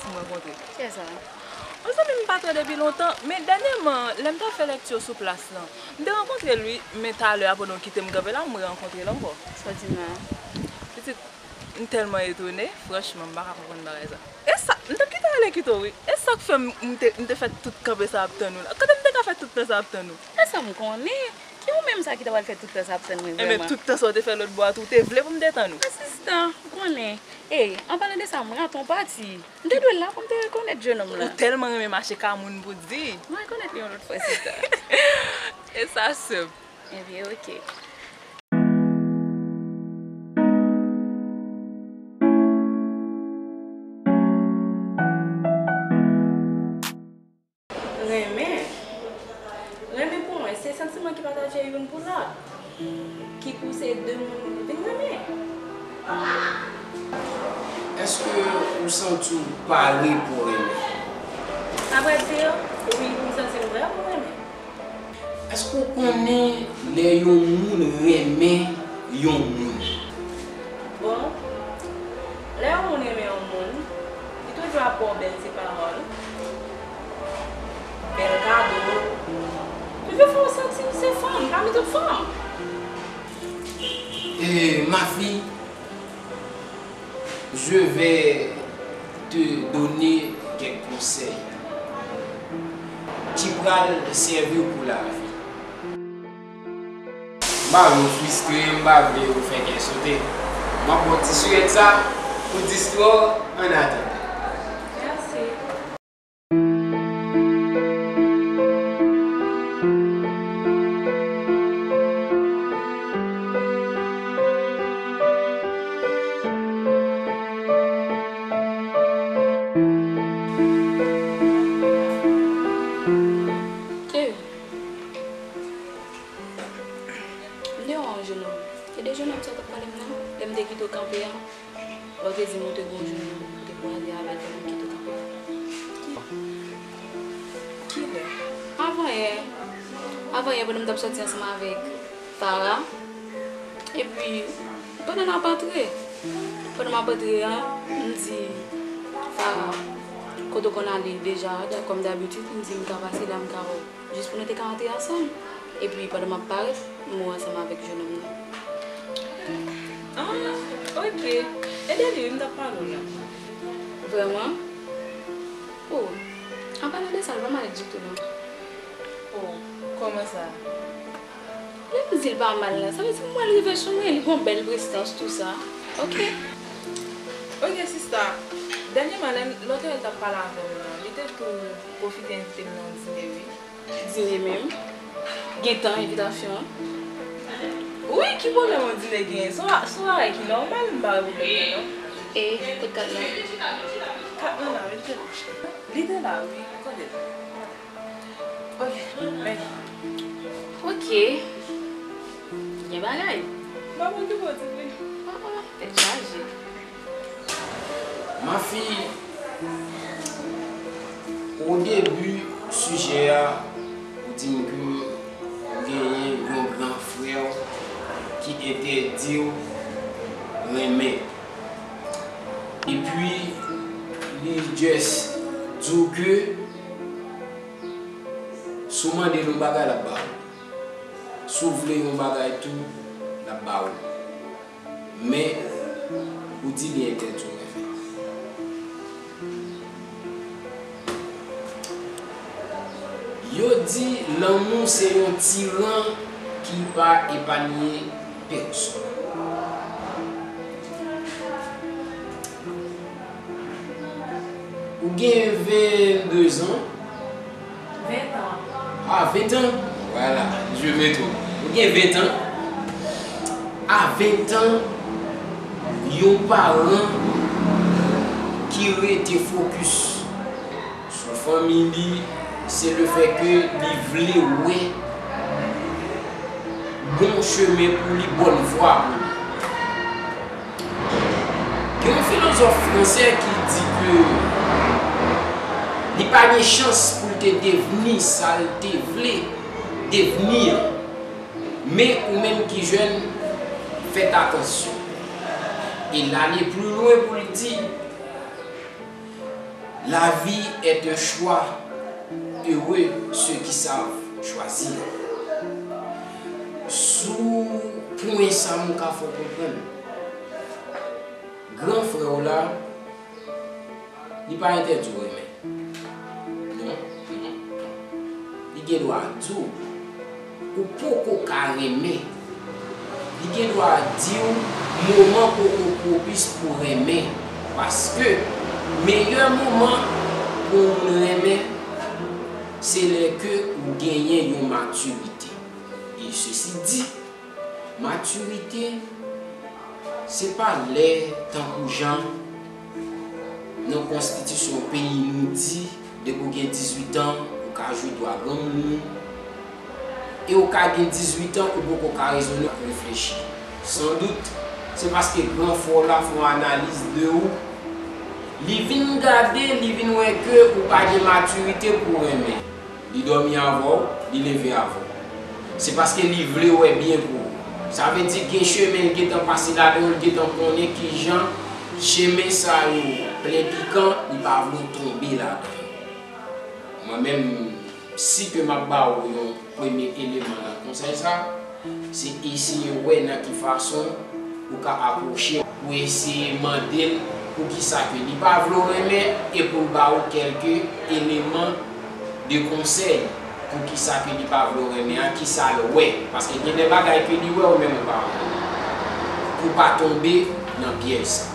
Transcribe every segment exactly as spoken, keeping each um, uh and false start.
Mwen rankontre. Kiyès sa? Yon zanmi m pa t wè depi lontan, men dènyèman, lè m t ap fè lèkti sou plas lan, m te rankontre l, wi, men talè a, pandan w kite m kanpe la, m rerankontre l ankò. Sa w di m la? Pitit, m tèlman etone, franchman, m pa ka konprann bagay sa. E sa, m t ap kite w ale kite w, wi. E sa k fè m, m te, m te fè tout kanpe sa ap tann ou la. Kote m te ka fè tout tan sa ap tann ou? E sa m konnen? Ki ou menm sa ki ta pral fè tout tan sa ap tann mwen vrèman? Enben, tout tan sa w te fè lòt bò a tou, ou te vle pou m te tann ou? Asistan, ou konnen. Ey, an palan de sa, m rate yon pati. M te dwe la pou m te rekonèt jennonm lan. Ou tèlman renmen mache ka moun pou di. M a rekonèt li yon lòt fwa, sista. E sa senp. Ebyen, oke. Renmen. Renmen pou mwen, se santiman ki pataje youn pou lòt, ki pouse de moun vin renmen. Èske ou santi w pare pou renmen? Apre di, wi, m santi m prè pou renmen. Èske w konnen lè yon moun renmen yon moun? Bon, lè yon moun renmen yon moun, li toujou ap ba w bèl ti pawòl, bèl kado. Toujou fè w santi l se fanm pami tout fanm. E, ma fille, je vais te donner quelques conseils ki pral sèvi w pou lavi. M pa vle w fristre, m pa vle w fè kè sote. M ap ba w ti sirèt sa pou distrè w annatandan. Mèsi. Kevin, m te wè yon jennonm. E de jennonm sa w t ap pale m nan, lè m te kite w kanpe a. Lè w te di m ou te gen yon jennonm ou te kwaze avè l pandan m kite w kanpe. Kilè? Avanyè. Avanyè, pandan m t ap sòti ansanm avèk Farah. Epi, pandan n ap antre, pandan m ap antre a, m di Farah, kote w konn ale deja, kòm dabitid, m di m ka pase la, m ka wè w. Jis pou nou te ka antre ansanm. Epi, pandan m ap parèt, m wè w ansanm avèk jennonm nan. Ah, oke. E de li, wi, m t ap pale w la. Vrèman? Oh, an palan de sa, l pa mal ditou, non. Oh, kòman sa? Lè m di l pa mal la, sa vle di m wè l rive sou mwen, li gon bèl prestans, tou sa. Oke. Oke, sista. Dènyèman, lè m, lòt lè l t ap pale avè m nan, li te tou pwofite envite m nan yon dine, wi. Dine menm? Gentan envitasyon an? Wi, ki pwoblèm yon dine genyen? Se yon, se yon bagay ki nòmal, m pa wè pwoblèm nan, non. E, kot kat lan? Kat lan la, wi, li te la. Li te la, wi, kote l? Ok, men. Ok. Gen bagay. M ap okipe w, ti fi. Ah, ah, tèt chaje. Ma fille, o debi sijè a, ou di m ke ou genyen yon gran frè w ki entèdi w renmen. Epi, li just di w ke si w mande l yon bagay, l ap ba ou. Si w vle yon bagay tou, l ap ba ou. Men, ou di li entèdi w renmen. Yo di lanmou se yon tiran ki pa epanye pèsonn. Ou gen vennde zan? Ven tan. Ah, ven tan. Voilà, je me trompe. Ou gen ven tan. A ven tan, yon paran ki rete fokis sou fanmi li, se lefètke li vle wè bon chemen pou li, bòn vwa pou li. Gen yon filozòf fransè ki di ke li pa gen chans pou l te devni sa l te vle devni an. Men ou menm ki jèn, fèt atansyon. E l ale pli lwen pou l di, La vie est un choix, heureux ceux qui savent choisir. Sou pwen sa m ka fè w konprann, gran frè w la, li pa entèdi w renmen. Non, non, non. Li gen dwa di w ou poko ka renmen. Li gen dwa di w moman poko pwopis pou renmen. Paske meyè moman pou w renmen, se lè ke ou genyen yon matirite. E sesi di, matirite, se pa lè, tankou jan nan konstitisyon peyi nou di, depi w gen dizuit an, ou ka jwi dwa granmoun ou, e ou ka gen dizuit an, ou poko ka rezone, reflechi. Sandout, se paske gran frè w la fè yon analiz de ou, li vin gade, li vin wè ke ou pa gen matirite pou renmen. Li dòmi avè w, li leve avè w. Se paske li vle wè byen pou ou. Sa vle di gen chemen l gentan pase ladan yo, li gentan konnen kijan chemen sa yo plen pikan, li pa vle w tonbe ladan yo. Mwen menm, si ke m ap ba w yon premye eleman nan konsèy sa, se eseye wè nan ki fason ou ka apwoche l, pou eseye mande l poukisa ke li pa vle w renmen e pou l ba ou kèlke eleman de konsèy poukisa ke li pa vle w renmen an, kisa l wè. Paske gen de bagay ke li wè ou menm ou pa wè. Pou pa tonbe nan pyèj sa.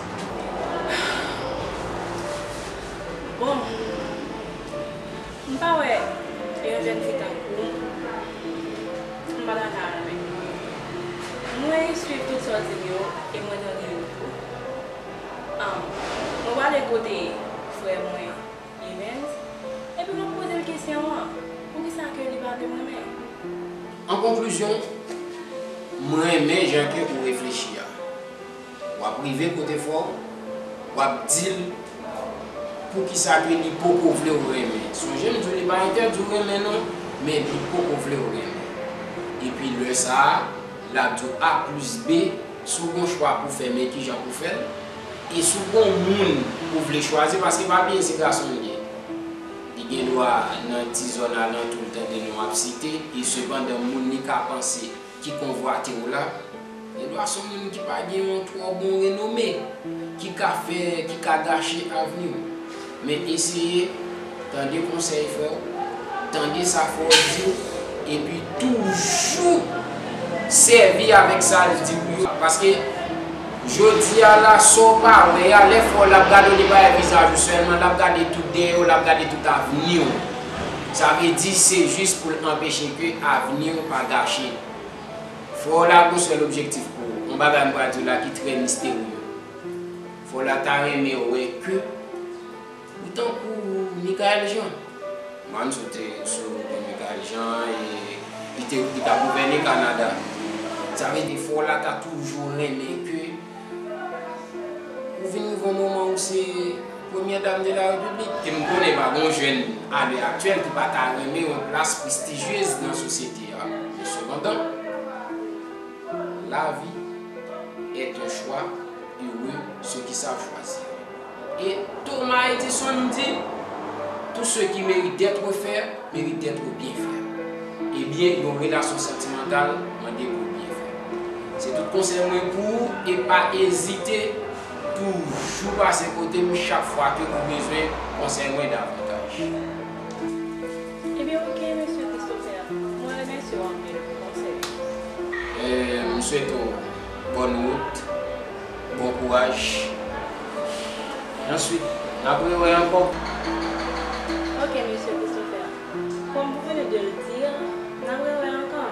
Bon, m pa wè yon jèn fi tankou w, m pa ta ka renmen. Mwen swiv tout sa w di m yo e mwen tande yo tou. Ahn, mwen prale kote frè mwen, Evens, epi m ap poze l kesyon an, poukisa ke li pa vle m renmen? An konklizyon, m renmen jan ke ou reflechi a. W ap rive kote frè w, w ap di l poukisa ke li poko vle w renmen. Sonje m di w li pa entèdi w renmen non, men li poko vle w renmen. Epi lè sa a, l ap di w A plis B, si w gon chwa pou fè, men kijan pou fè l. E si w gon moun ou vle chwazi, paske pa bliye se gason l ye. Li gen dwa nan ti zòn alantou l tande non ap site, e sepandan moun li ka panse ki konvwate w la, gen dwa se yon moun ki pa gen yon twò bon renome, ki ka fè, ki ka gache avni w. Men eseye tande konsèy frè w, tande sa frè w di w, epi toujou sèvi avèk sa l di w yo. Paske jodi a la, sa w pa wè a, lè frè w la ap gade w, li pa wè vizaj ou sèlman, l ap gade tout dèyè w, l ap gade tout avni w. Sa vle di se jis pou l anpeche ke avni w pa gache. Frè w la gon sèl objektif pou ou. Yon bagay m pral di w la ki trè misterye. Frè w la ta renmen wè ke ou tankou Michaël Jean. Mwen, m sot sou Michaël Jean e li te, li t ap gouvène Kanada. Sa vle di frè w la ta toujou renmen ke ou vin rive yon moman ou se premyè dam de la repiblik. E m konnen pa gen yon jèn a lè aktyèl ki pa ta renmen yon plas prestijyez nan sosyete a. Men sepandan, la vie est un choix, heureux ceux qui savent choisir. Et Thomas Edison dit, tout ce qui mérite d'être fait mérite d'être bien fait. Ebyen, yon relasyon santimantal mande pou byen fèt. Se tout konsèy mwen pou ou e pa ezite toujou pase kote m chak fwa ke ou bezwen konsèy mwen davantaj. Ebyen, oke, mesye Christopher. Mwen remèsye w anpil pou konsèy yo. E, m swete w bòn wout, bon kouraj. Answit, n ap rewè ankò. Oke, mesye Christopher. Comme vous venez de le dire, n ap rewè ankò.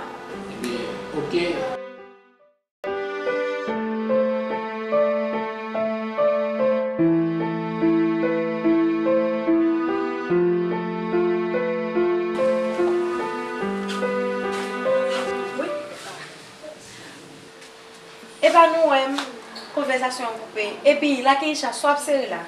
Ebyen, oke. Wi. Epa nou wè m, konvèsasyon an koupe. Epi, Lakeisha, sa w ap sere la?